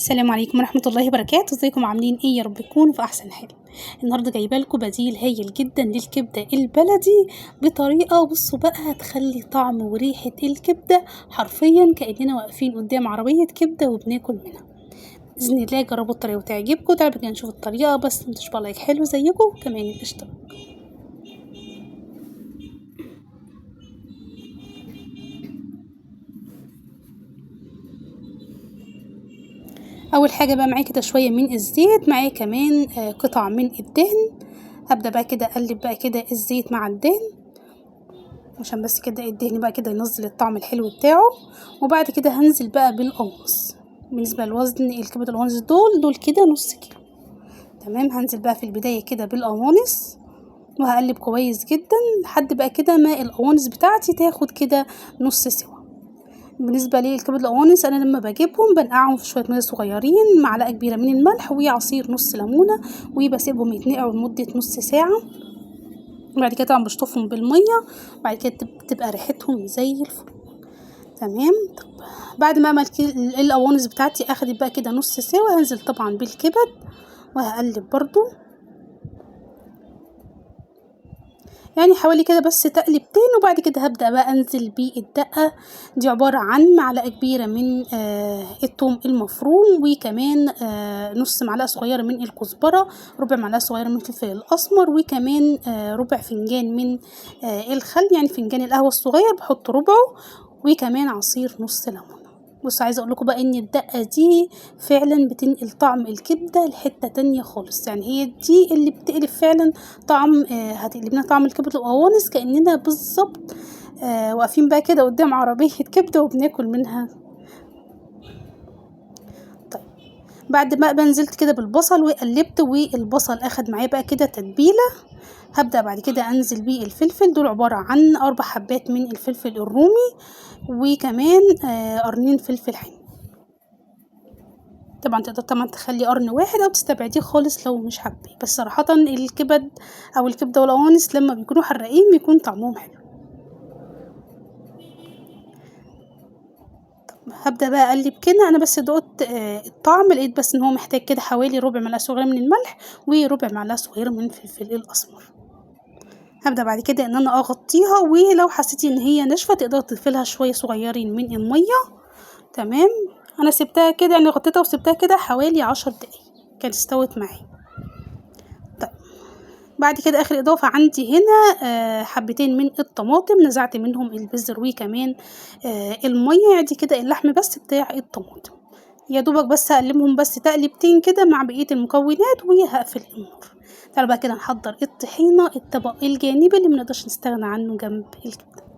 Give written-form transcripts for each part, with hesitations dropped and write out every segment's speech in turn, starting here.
السلام عليكم ورحمة الله وبركاته. ازيكم عاملين ايه؟ يا رب تكونوا في احسن حال. النهارده جايبه لكم بديل هايل جدا للكبده البلدي بطريقة، بصوا بقى، هتخلي طعم وريحه الكبده حرفيا كاننا واقفين قدام عربية كبده وبناكل منها. باذن الله جربوا الطريقة وتعجبكم. تعالوا بقى نشوف الطريقة، بس متنسوش like حلو زيكم كمان الاشتراك. اول حاجة بقى معايا كده شوية من الزيت، معايا كمان قطع من الدهن. هبدا بقى كده اقلب بقى كده الزيت مع الدهن عشان بس كده الدهن بقى كده ينزل الطعم الحلو بتاعه. وبعد كده هنزل بقى بالقوانص. بالنسبة لوزن الكبد القوانص دول كده نص كيلو، تمام. هنزل بقى في البداية كده بالقوانص وهقلب كويس جدا لحد بقى كده ما القوانص بتاعتي تاخد كده نص سوا. بالنسبة للكبد القوانص انا لما بجيبهم بنقعهم في شوية مية صغيرين، معلقه كبيرة من الملح وعصير نص ليمونه، وبسيبهم يتنقعوا لمدة نص ساعة. بعد كده طبعا بشطفهم بالمية، بعد كده بتبقى ريحتهم زي الفل، تمام. طب بعد ما عملت القوانص بتاعتي اخدت بقى كده نص سوا، هنزل طبعا بالكبد وهقلب برضو يعني حوالي كده بس تقلبتين. وبعد كده هبدأ بقى انزل بالدقة. دي عبارة عن معلقة كبيرة من الثوم المفروم، وكمان نص معلقة صغيرة من الكزبرة، ربع معلقة صغيرة من الفلفل الأسمر، وكمان ربع فنجان من الخل، يعني فنجان القهوة الصغير بحط ربعه، وكمان عصير نص ليمونة. بصوا عايزه اقول لكم بقى ان الدقة دي فعلا بتنقل طعم الكبده لحته تانية خالص، يعني هي دي اللي بتقلب فعلا طعم، هتقلب لنا طعم الكبده القوانص كاننا بالظبط واقفين بقى كده قدام عربية كبده وبناكل منها. طيب بعد ما بقى نزلت كده بالبصل وقلبت، والبصل اخد معايا بقى كده تتبيله، هبدأ بعد كده انزل بالفلفل. دول عبارة عن 4 حبات من الفلفل الرومي، وكمان قرنين فلفل حامي. طبعا تقدر طبعا تخلي قرن واحد او تستبعديه خالص لو مش حابة، بس صراحة الكبد او الكبده والقوانص لما بيكونوا حراقين بيكون طعمهم حلو. طب هبدأ بقى اقلب كده. انا بس دقت الطعم، لقيت بس ان هو محتاج كده حوالي ربع معلقه صغيرة من الملح وربع معلقه صغيرة من الفلفل الاسمر. هبدأ بعد كده ان انا اغطيها، ولو حسيتي ان هي ناشفة تقدري تضيفي لها شوية صغيرين من المية، تمام. انا سبتها كده يعني غطيتها وسبتها كده حوالي 10 دقايق كانت استوت معايا. طيب بعد كده اخر اضافه عندي هنا حبتين من الطماطم، نزعت منهم البذر وكمان المية دي كده اللحم بس بتاع الطماطم، يا دوبك بس هقلبهم بس تقلبتين كده مع بقية المكونات وهقفل النار. تعالوا بقى كده نحضر الطحينه، الطبق الجانبي اللي منقدرش نستغنى عنه جنب الكبده.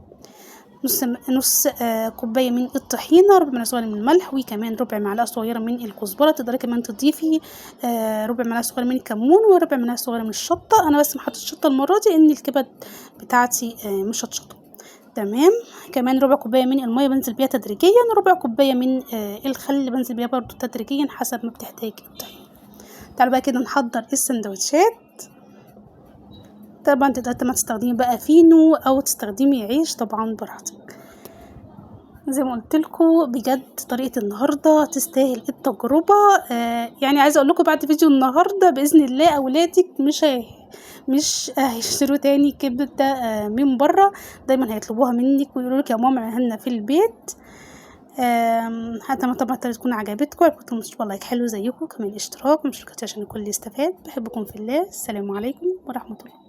نص كوباية من الطحينه، ربع معلقه صغيرة من الملح، وكمان ربع معلقه صغيرة من الكزبره. تقدري كمان تضيفي ربع معلقه صغيرة من الكمون وربع معلقه صغيرة من الشطه. انا بس ما حطيتش شطه المرة دي لان الكبد بتاعتي مش هتشطه، تمام. كمان ربع كوباية من المية بنزل بيها تدريجيا، ربع كوباية من الخل بنزل بيها برضو تدريجيا حسب ما بتحتاج الطحينه. تعالوا بقى كده نحضر السندوتشات. طبعا تقدري طبعا تستخدمي بقى فينو او تستخدمي عيش، طبعا براحتك. زي ما قلت لكم بجد طريقه النهارده تستاهل التجربة. يعني عايزه اقول لكم بعد فيديو النهارده باذن الله اولادك مش هيشتروا تاني كبده من بره، دايما هيطلبوها منك ويقولوا لك يا ماما اعملها لنا في البيت. اتمنى طبعا تكون عجبتكم، عجبتكم like حلو زيكم، كمان اشتراك ومشاركة عشان الكل يستفاد. بحبكم في الله. السلام عليكم ورحمة الله.